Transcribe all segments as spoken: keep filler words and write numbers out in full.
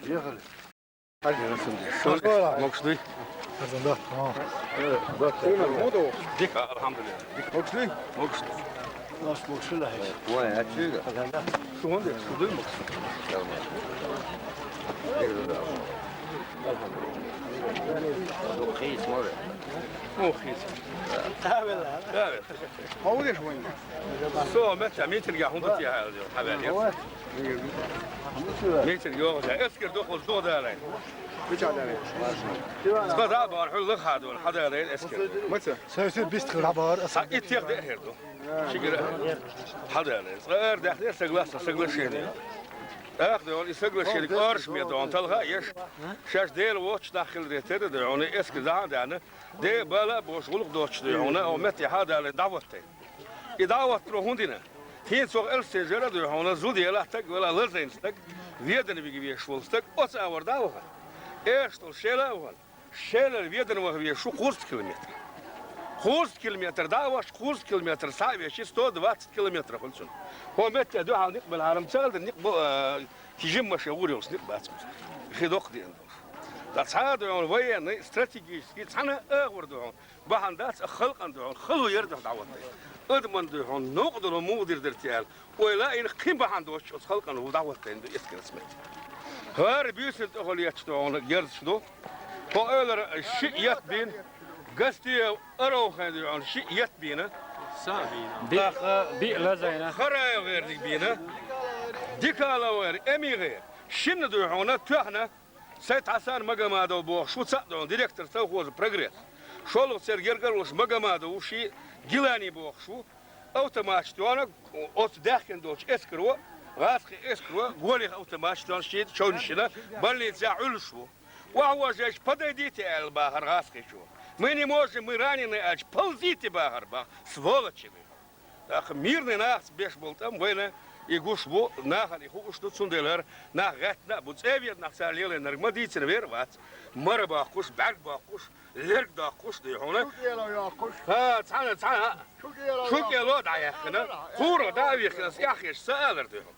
Ехали. Могуш дуй? Арзан дац. Дика, алхьамдулиллахӀ. Дика. Могуш дуй? Могуш. Лаш могуш лахь. Вай, а чуга? Арзан дац. Шу вон де, шу дуй могуш. Хийц море. О, хийц. Тавела. Тавела. Хавдеш вон. Со мет, митинг я хунда ти хал. Хабар я. Митинг йоӀ, эскер дохуз доху далай. Мича далай? Цкъа дӀа бахар, хьуьлла хадон, хьадалай эскер. Маца? Сай сай бистхил дӀа бахар, аса. Ха, иттех де хӀерду. Шигира хьадалай. Цкъа эр дахде согласно соглашение. Ах, да он и соглашение, корш ме дон, талха еш. Шаш дел вотч дахил де тера де, он эскер дӀа дана. Де бала бош гулх доч де, он, о мет хьадалай дӀаваттай. И дӀаватро хӀундина. ХӀинца оха элсте жара дуй хьуна, зуда яла стаг вала лазайн стаг, ведана вига веш вол стаг, оца авар дӀа вахан. Эштал шела а вахан. Шелал ведана ваха веш шу кхузткъа километр. Кхузткъа километр дӀа а ваш, кхузткъа километр схьа а веши, сто двадцать километр хуьлу цунна. ХӀо метте дуьхьал никъ бала хьарам ца алда, никъ бо, а, кижим маше гӀур йолуш никъ бац. Хи доккха деана долуш. Ткъа цхьа а дуй хьуна военный, стратегический, цхьана а агӀор дуй хьуна. Бахьана дац а халкъан дуьхьал, хало яр дуьхьал дӀахӀоттайна. Адаман дуьхьал, новкъа долу муха дир дара те аьлла, ойла а йина кхин бахьана доцуш оцу халкъана ву дӀахӀоттайна ду эскарас метте. ХӀара буьйсанна тӀехула етташ дуьхьал герзаш ду. Хьо ойлара шиъ етт бийна, Гастиев Аравхайн дуьхьал шиъ етт бийна. Са бийна. Биъ, биъ лазайна. Хараев гӀердиг бийна. Дикалов гӀер, Эми гӀер. Шинна дуьхьал тоьхна, Сайт Хьасан Магомадов бохуш ву цхьаъ долу директор совхоза «Прогресс». ШолгӀа церан гергарлуш Магомадов ву, ши Гилани бохуш ву. Автоматаш тоьхна, оцу даьхкина долчу эскаро, гӀазкхийн эскаро, голех автоматаш тоьхна шийтта човнашна больницехь Ӏуьллуш ву. Охьавожжайча, подойдите аьлла бахара гӀазкхичо. Мы не можем, мы раненые аьлча, ползите бахара бах, сволочи. ТӀаккха мирный нахаца беш болу тӀам вайна и гуш бу, нахана и хууш ду, цундела хӀара нах гӀаьттина а бу, цӀе веданах цара лелийнарг ма дийцина вер а вац. Мара боккхуш, бӀаьрг боккхуш, лерг доккхуш дуй хьуна. Шу кӀело йоккхуш. ХӀа, цхьана, цхьана, шу кӀело шу кӀело дӀаяьккхина. Кхурах дӀа а вихкина, ас эхь еш ца алар дуй хьуна.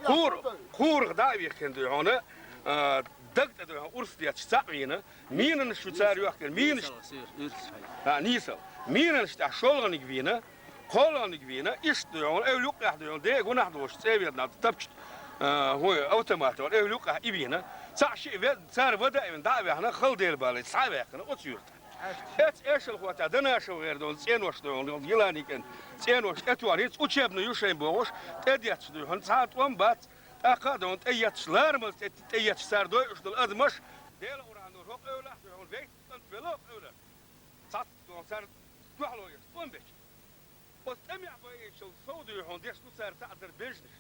Кхур-, кхурах дӀа а вихкина дуй хьуна, а, даг тӀе дуй хьуна урс детташ цхьаъ вийна, минанаш ю цара йохкина, минаш. ХӀа, нийсал. Минанаш тӀехь шолгӀаниг вийна, кхолгӀаниг вийна, иштта дуй хьуна, эвла юккъехь дуй хьуна, де гунахь долуш, цӀе ведна тапча, а, хӀун, автомат вара, эвла юккъехь и вийна. Цхьаъ шиъ ве-, цара вада а вина, дӀа а ваьхна, хала Делан бале, схьа а ваьккхина, оцу юьртахь. Эцу эшалхо тӀехь Данашев гӀер долу цӀенош дуй хьуна, Гилани кӀен цӀенош тӀетоьхна, хӀинца учебный ю шайн бохуш, тӀедетташ дуй хьуна, цхьа а тӀом бац, тӀаккха а дуй хьуна, тӀеетташ, ларамаза тӀе-, тӀеетташ цара дойуш долу адамаш, Делан Къуръан долу хӀокху эвлахь дуй хьуна, вейт кӀант вело хӀокху эвлара. Цхьацца дуй хьуна, цара дуьхьало еш, тӀом беча. Оцу тӀамехь байинчул сов дуй хьуна, деш ду цара цхьаъ дар бежнаш.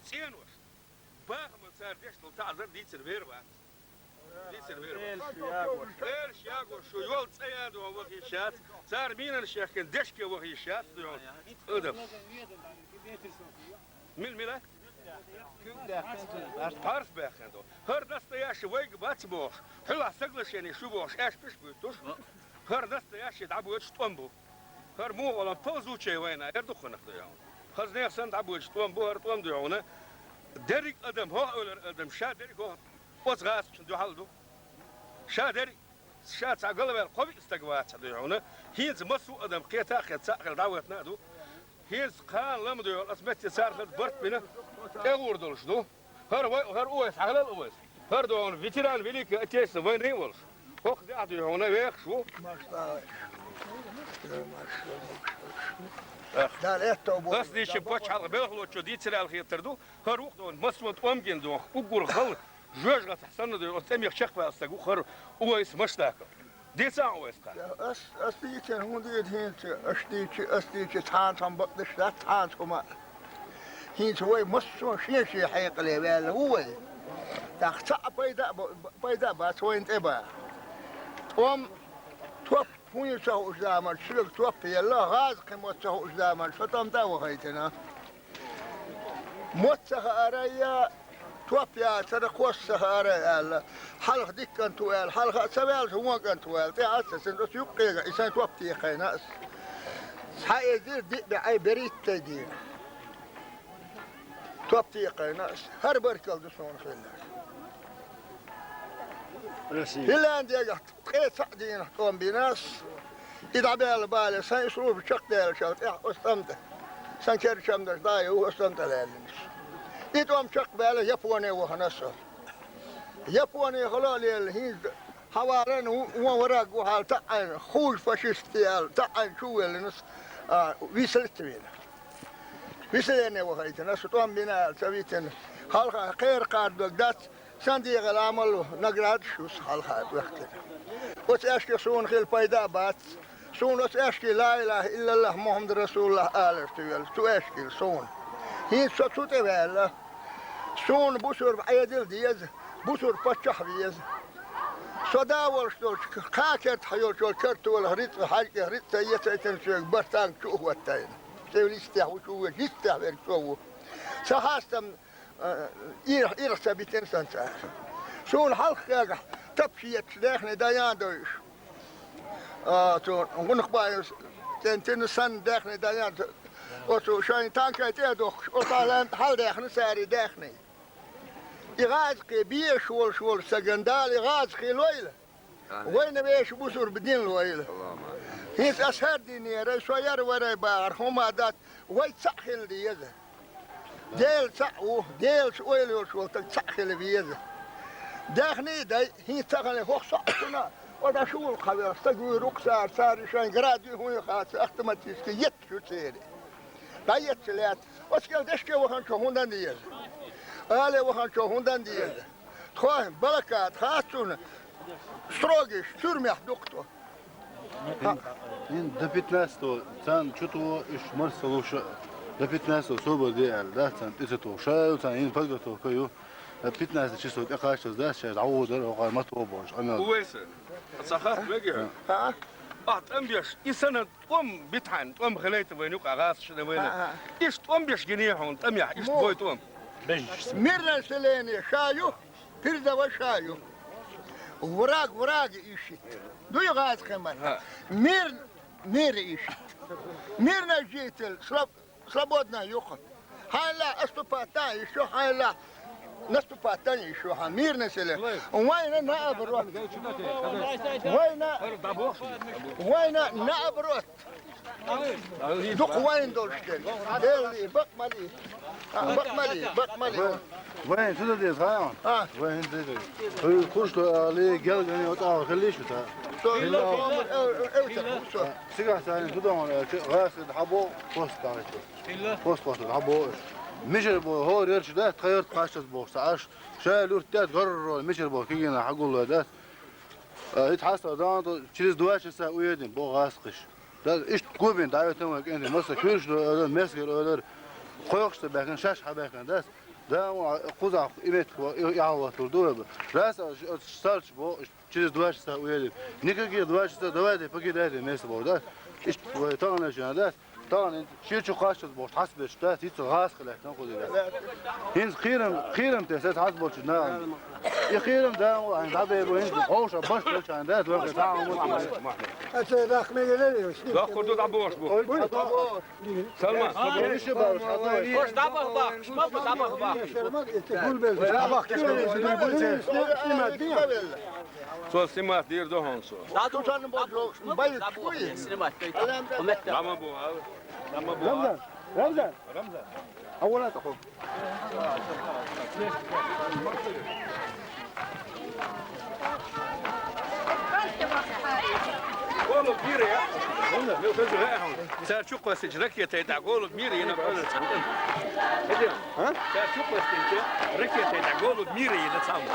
ЦӀенош. Бахаман цара деш долу таӀзар дийцина вер вац. Дийцина вер вац. Элаш ягош шу йол цӀе ян дуьхьа ваха йиш яц. Цара минанаш яхкина дешке ваха йиш яц дуьхьа. Адам. Мил, мила? Парс баьхкина ду. ХӀара настоящий вайга бац бохуш. Хьуьлахь соглашение шу бохуш, аьшпаш буьттуш. ХӀара настоящий дӀабоьдуш тӀом бу. ХӀара муха валан ползучей вайна, эр дукханах дуй хьуна. Хаза нехан санна дӀабоьдуш тӀом бу, хӀара тӀом дуй хьуна. Дерриг адам, хӀокху эвлара адам, ша дерриг хӀокху оцу гӀазкхичун дуьхьал ду. Ша дерриг, ша цхьа галваьлла кхо-виъ стаг вац дуй хьуна. ХӀинца массо а адам кхета а кхета, цхьаъ хилла дӀаватна а ду. ХӀинца кхана лама дуй хьуна, аса метте цара хаза барт бина, тӀегӀур долуш ду. ХӀара вай, хӀара Увайс, хьалал Увайс. ХӀара догӀун ветеран Великой Отечественной войны а волуш. ХӀокху тӀехь дуй хьуна вехаш ву. Ас дийши пачхьалкх белхалочо дийцира аьлла хетар ду. ХӀара ву-кх догӀун массо а тӀом гина догӀун. Уггар хала жоьжахатахь санна дуй, оцу тӀемех чекхваьлла стаг ву хӀара Увайс Маштаков. Дийца а Увайс кхана. Ас, ас дийцина хӀун дийца хӀинца, аш дийци, ас дийци, цхьана цхьа бакъдеш дац, цхьана цхьа ма. ХӀинца вай массо а шен-шен хьекъале ваьлла ву вай. ТӀаккха цхьаъ пайда а бо-, пайда а бац вайна тӀе бан. ТӀом, топ хӀун ю ца хууш заманчу, шуьга топ елла, гӀаза кхин мотт ца хууш заманчу, со тӀом тӀе а вахийтина. Мотт ца хаара я, топ яцара, кхосса ца хаара аьлла. Хьалха дика кӀант ву аьлла, хьалха а ца ваьлла, вон кӀант ву аьлла, тӀе а ца сина, оцу юккъега и сайн топ тӀе кхайна ас. Схьа эзира диъ бӀе берхӀитта дийна. Топ текхайна ас, хӀара баркалла ду суна хилларг. Россия. Финляндиягахь ткъе цхьаъ дийнахь тӀом бина ас, и дӀабаьлла бале, сайн служба чекхдаьллачул тӀаьхьа оцу тӀам тӀа, сан керда чамдарш дӀа а йоху, оцу тӀам тӀа лаьллинарш. И тӀом чекхбаьлла Японе вахана со. Японе хала а лелла, хӀинца хьаваларна ву-, вон вараг ву хьала таӀӀайна, хӀуж фашистий аьлла, таӀӀайна чу а веллина ас, а, висалица вина. Виселене вахийтина, со тӀом бина аьлла ца витина. Хьалха кхера кхардорг дац, сан дегӀал Ӏамал ву, наградаш ю сан хьалха вехкина. Оцу аьшке суна хила пайда а бац. Суна оцу аьшке ла илахӀа иллаллахӀ Мухьаммад расулуллахӀ алар ца велла, цу аьшкел суна. ХӀинца со цу тӀе ваьлла. Суна бусурба Ӏедал деза, бусурба паччахь веза. Со да волуш долчу кхаа керта хьайолчу картолах рицкъа, хьаьжкӀех рицкъа ца эцайтина соьга, бартанга чу а хӀоттайна. Цевлистехь ву чу веза, йистехь верг цо ву. Сан хьастам, а, ирх, ирх ца битина сан цара. Суна хьалха кхегахь тапча етташ даьхни дӀаян дойуш. А, цо гӀунах баьлла кӀентина санна даьхни дӀаян, оцу шайн танкай тӀе а дохкуш, оцу хьалдаьхна цара и даьхни. И гӀазакхе безаш волуш волу стагана Дала и гӀазакхе лойла. Амин. Вайна вешан бусурба дин лойла. Аллахумма амин. ХӀинца ас хӀара динера, со яра варай бахар, хӀума дац, вай цхьаъ хила деза. Дела цхьаъ ву, Делаца ойла йолуш волу стаг цхьаъ хила веза. Даьхни а дай, хӀинца цхьаъ хила, хӀокху соьца цунна, оцу дӀа шу вулкхахь велахь, стаг вуьйр ву-кх цара, цара шайн град ю, хӀун ю хац, автоматически етташ ю церан. ДӀаетташ лаьтта. Оцу кӀел дешке ваханчо хӀун дан деза? Але ваханчо хӀун дан деза? Тхо балакат хац цунна, строгиш, тюрьмехь ду-кх тхо. ХӀин до пятнадцатого царна чу туху, уьш марсалуш а, до пятнадцатого собар де аьлла, да, царна тӀе ца туху. Ша ю царна йина подготовка ю. До пятнадцатого число тӀекхаччалц, да, шаьш дӀагӀо дара, хӀокхара ма туху бохуш, къамел. Увайса, ца хатта мега? ХӀаъ? Ахь тӀам беш, и санна тӀом битахьана, тӀом хилийта вайна юкъахь гӀазкхашна вайна. ХӀаъ, хӀаъ. Иштта тӀом беш гиний хьуна, тӀамехь, иштта бой тӀом. Мирное население ша ю, передовой ша ю. Враг врага ищет. Дуй гӀазкхи мара. ХӀаъ. Мир, мир ищет. Мирный житель, слаб-, свободно ю-кх. Хьайна лаьа отступать дан йиш ю, хьайна лаьа наступать дан йиш ю, хьан мирный селе. Вайна наоборот. Вайна, вайна наоборот. Дукха вайна долуш дерг. Элли, бакъ ма ли. А, бакъ ма ли, бакъ ма ли. Вайн сюда деза, хьан? А. Вайн сюда деза. Хьуьлла кхуш ду, али, гелгани, оцу агӀор хилла шу та. Со, со, со, э, э, э, э, со. Цигахь царна ду дан, э, гӀазкхи дӀабо, пост дӀахӀитта. Пост, пост дӀабо. Мичара бо, хӀора ярчу дац, тхан ярта кхаччалц бохуш ца Ӏаш. Ша луртта дац, горро, мичара бо, кегийна хьагуллой дац. А, итт хьастагӀа дан, через два часа уедем, бо гӀазкхиш. Дас иштта гобин дӀаветтам вай кӀентий, масса куьрш ду, ойла, мескара ойла, кхойкхуш ца баьхкина, шаьш хьабаьхкина дас. Да, вон, кхузахь и меттиг ван, и, и хьалхалур ду вай. Раз, а, ш-, оцу салча бо, через два часа уедем. Никаких два часа, давайте покидайте место бо, да? Иштта вай тахана шена, да? Тахана шен чу кхаччалц бохуш, хьас беш, да? Хьица гӀазкхи лаьттан кхузий, да? ХӀинца кхерам, кхерам те, саца хьас болчу нахана. И кхерам да, вон, айн дӀабе бу, хӀинца ховша баш болчу айн, да? Вон, кхетам, вон. Ацай дахме геле, Доккхур ду дӀабохуш бу. Салман, Хош дӀабаха бахкаш, ма бу дӀабаха бахкаш. Цо снимать дийр ду хьуна со. ДӀа ду, дӀа бу, ма бу, дӀа бу, снимать дойта. ДӀа ма бу, а? ДӀа ма бу, а? Рамзан, Рамзан, Рамзан. Хьан вала тӀакху? Голубь мира, я. Цара чу кхоьссинчу ракетай тӀехь голубь мира йина. А? Цара чу кхоьссинчу ракетай тӀехь голубь мира йина цхьамма.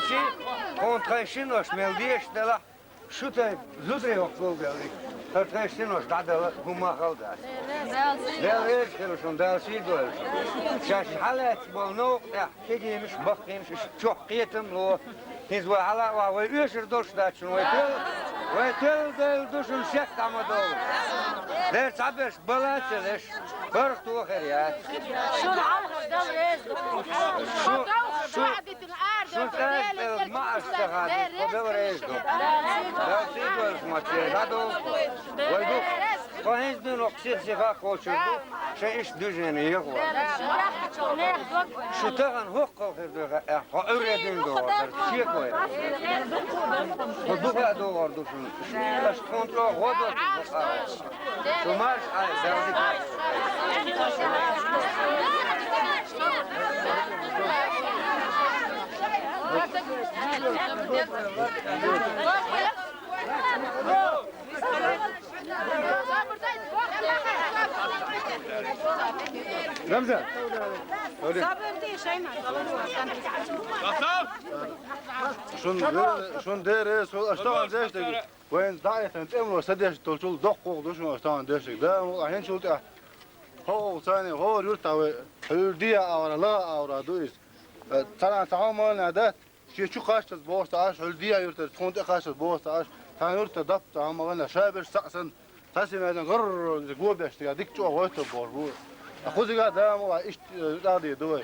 Ши, тхуна тхайн шинош мел дезаш делахь, шу тайпа зударий хӀокху гулбелларг, хӀара тхайн шинош дӀадала хӀумма хала дац. Дела реза хила шуна, Дала сий дойла шуна. Шаьш хьалаьцна болу новкъа тӀехь кегийнаш а, баккхийнаш а, уьш чохь кхетам а ло. ХӀинца вай хьала а вахь, вай оьшур долуш дац шуна, вай тел, вай тел дайла ду шуна, шек дӀа ма довла. Дера цхьаберш бала а ца леш, паргӀато а хир яц. Шуна хьалха Дала реза ду. Шу, шу, шун цӀаьрца маьӀаш ца хадийта, тхо Дала реза ду. Дала сий дойла шуна, ма церан дӀадовла тхо. Вай ду. Тхо хӀинца дуьйна хӀокху сих-сиха кхочур ду, шайн иштта движение яхо. Шу тахана хӀокхул хир ду хаьа, хьо Ӏуьйре дуьйна догӀур дара, шеко яц. Хьо дукха а догӀур ду шуна. Аша тхуна чӀогӀа гӀо доцург бу-кх. Шу марша Ӏайла, Дала дика. Рамзан. Шун дер-, шун дерриг, со аш тахана деш дерг, вайн дӀа а тхан тӀемало са деш долчул доккхагӀа ду шуна аш тахана деш дерг. Да, мо ахьенчул тӀехь хӀокху царна гӀора юртахь вай хьуьлда а авара, ла а авара ду иза. Царна цхьа хьо ма валлина дац. Шен чу кхаччалц бохуш ца Ӏаш, хьуьлда а юьртара тхуна тӀе кхаччалц бохуш ца Ӏаш, цхьана юьртара даппа цхьа хӀума гӀанна, ша берш цхьаъ санна, цхьа симаьжан гӀарр-гӀарр гобеш цигахь дика чӀогӀа гӀоьттур бохуш бу. Ткъа кхузигахь дама а иштта, э, тӀаьхьа ду вай.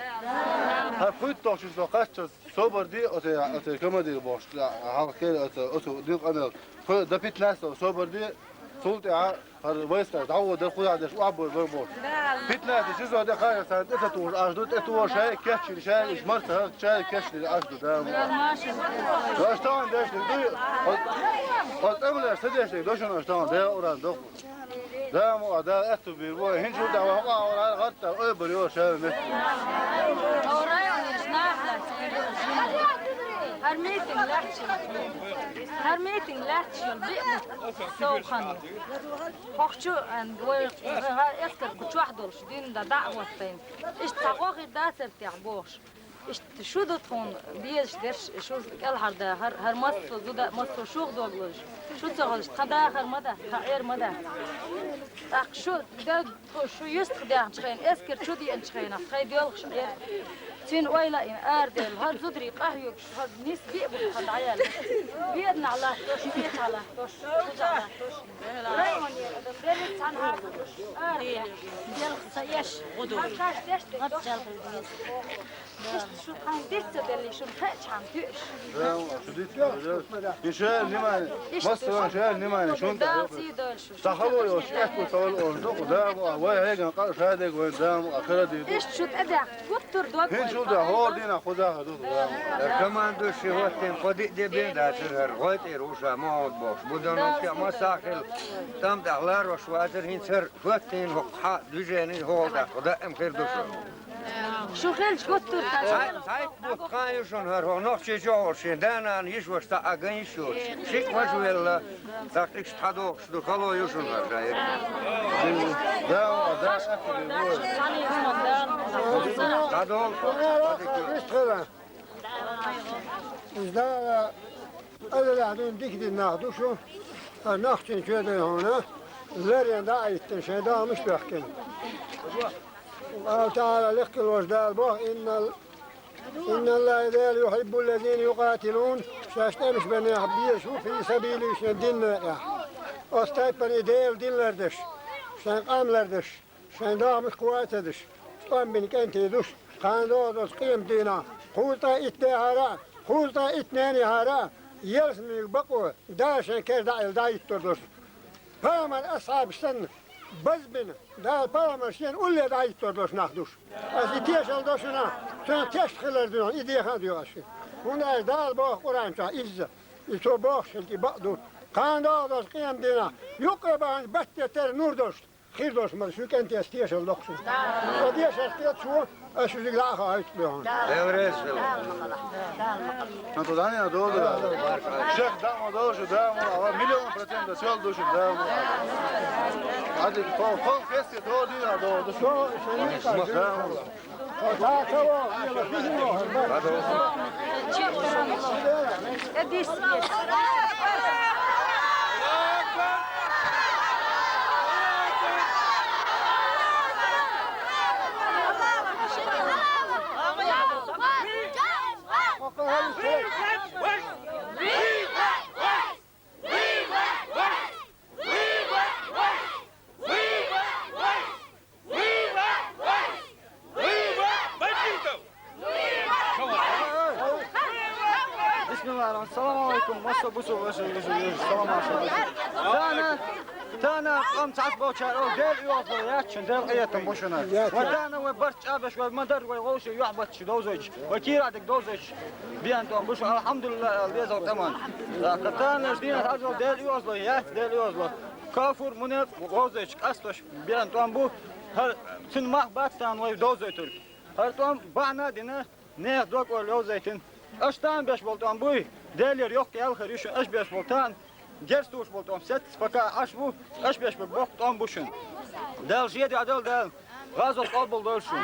ХӀара пхуьйтталгӀачу чу со кхаччалц собар де, оцу, оцу командир бохуш, хьалха кхел оцу, оцу дин къамел. Пхи-, до пятнадцатого собар де, цул тӀаьхьа ХӀара вайскара дӀагӀо дара, кхузахь дерш охьабойр бара бохуш. Питнаташ изо де кхайра царна тӀе ца тухуш Ӏаш ду, тӀе тухуш шайга кечйина, шайга уьш марца хӀаллакьхина, шайга кечдина Ӏаш ду, да, ма. Ва аш тахана дешниг дуй, хӀо-, хӀо тӀемалеш ца дешниг дошуна аш тахана, Дела уран доху. Да, ма, а, Дала аьтту бийр бу, хӀинчул тӀаьхьа ваха къа а вара, гӀатта ойбар йо, шайна метта. ХӀара митинг лаьтташ йолу, хӀара митинг лаьтташ йолу биъ бу сов хан. ХӀокху чу, ан, вай, ха, эскар кху чохь долуш, дин дан дӀа а хӀоттайна. Иштта цхьа гӀо хир дацара техь бохуш. Иштта шу ду тхуна безаш дерш, шу кӀелхьарда, хӀар-, хӀара массо а зуда а, массо а шух дог лозуш. Шу ца хилча, тхан дахар ма дац, тхан Ӏер ма дац. ТӀаккха шу, де, шу юьстах даьхначу хенахь, эскар чу деанчу хенахь, тхайн доьлхуш Ӏер. Цуьнан ойла а йина, арадевлла, хӀара зударий къахьоьгуш, хӀара нис биъ бу тхан дӀаяьлла. Веданахь латтош, кхечахь латтош, кхузахь латтош. Районера адам, берриг цхьаьна хьарбуш, ара. Делах ца еш. Хьан шаьш деш дерг дохуш. Иштта шу тхайн диц ца делли, шуна кхечхьана туьаш. Да, шу диц ца делли. И шер внимание. Иштта массо а шер внимание, шун Дала сий дойла шу. Ца хало йолчу эцку ца вала олу дукха, да, ма, вай хьеган къа шадерг вайн, да, ма, кара дийр ду. Иштта шу тӀедехкача гуттар дог вайн. ХӀинчул да, хӀора дийнахь кхузахь ду, да, ма. Командующий хӀоттийна кхо-диъ де бен дацара хӀара, гӀой тӀера ву ша ма хӀума бохуш. Будановский а массахь хилла, тӀам тӀехь ларош вацара, хӀинца хӀара хӀоттийна хӀокху хьан движение хӀокхул даккха, даим хир ду шу. Шу хилча гуттар а. Цхьайтта бутт хан ю шуна хӀара, хӀокху Нохчийчохь волу шен да-нана йиша ваша цхьаъ а ган йиш йоцуш. Шиъ важа велла, тӀаккха иштта хьадохуш ду, хало ю шуна хӀара, шайга. Да, да, дӀадолу. Иза Дала азалехь дуьйна дика дина нах ду шу, хӀара нах цуьнан чоь дай хьуна, ларен дӀа а йиттина, шайн догӀмаш а бехкина. Алла Тахьала лекха волчу Дала боху: «Иннал-, инналлаха Дела юхьиббу ллазина юкъатилун», шаьш тӀемаш бен нах безаш ву, фи сабили, шен дин некъехь. Оцу тайпана и Делан дин лардеш, шайн къам лардеш, шайн догӀмаш кхоа а ца деш, тӀом бина кӀентий душ, кхана догӀу долчу къемат дийнахь, кхузткъе итт дехьара а, кхузткъе итт ненехьара а, ялсаманиг бакъо, Дала шайн кара дӀа а елла дӀа а йиттур долуш. Пайхамар асхьабаш санна, базбина, Дала пайхамар шена улле дӀа а йиттур долуш нах ду шу. Аса и тешалла до шуна, цуьнан тешна хилар дуьйхьа, и деха а доьху аса шуьга. ХӀунда аьлча Дала боху Къуръан чохь изза, и цо бохуш хилча, и бакъ ду. Кхана догӀу долчу къемат дийнахь, юккъе бахьана батте терра нур долуш, хир долуш мара шуьга кӀентеца тешалла до-кх шуна. Цо дешарх тӀе цо, аса шуьга дӀа а хаийту бохьана. Дела реза хила. Сан ту дӀа а долу, шех дӀа а ма долу шу, да, ма, ава миллион процентов сел ду шу, да, ма. Ади, кхо, кхо, кесте долу дийна долу шу. Да, ма. Бисмиллахир-рахманир-рахим. Салам алейкум. Масса бусу ваши, ваши, ваши. Салам алейкум. Тана, тана, къам цхьацца болчар, о, Дела оьгӀазло яц шун, Дела къахетам бу шуна. Вай тана, вай барт чӀабеш, вай мадар, вай вовши юхьбаташ довзойташ, вай кийрадиг довзойташ. Бен тӀом бу шун, алхьамдулиллахӀ, Дела дезал тӀаман. ТӀаккха тана, дина хьажал, Дела оьгӀазло яц, Дела оьгӀазло. Кафур, мунепкъ, вовзойташ къастош. Бен тӀом бу, хӀара цун мах бац тана вай довзойтург. ХӀара тӀом бахьана а дина, нехан дог-ойла йовзийтина. Аша тана беш бола тӀом буй, Делера йоккха ял хир ю шун, аша беш бола тана, герз тухуш бола тӀом сецца, пока Ӏаш ву, аша беш бола боккха тӀом бу шун. Дала шен дуьхьа дала, Дала гӀазот къобалдойла шун.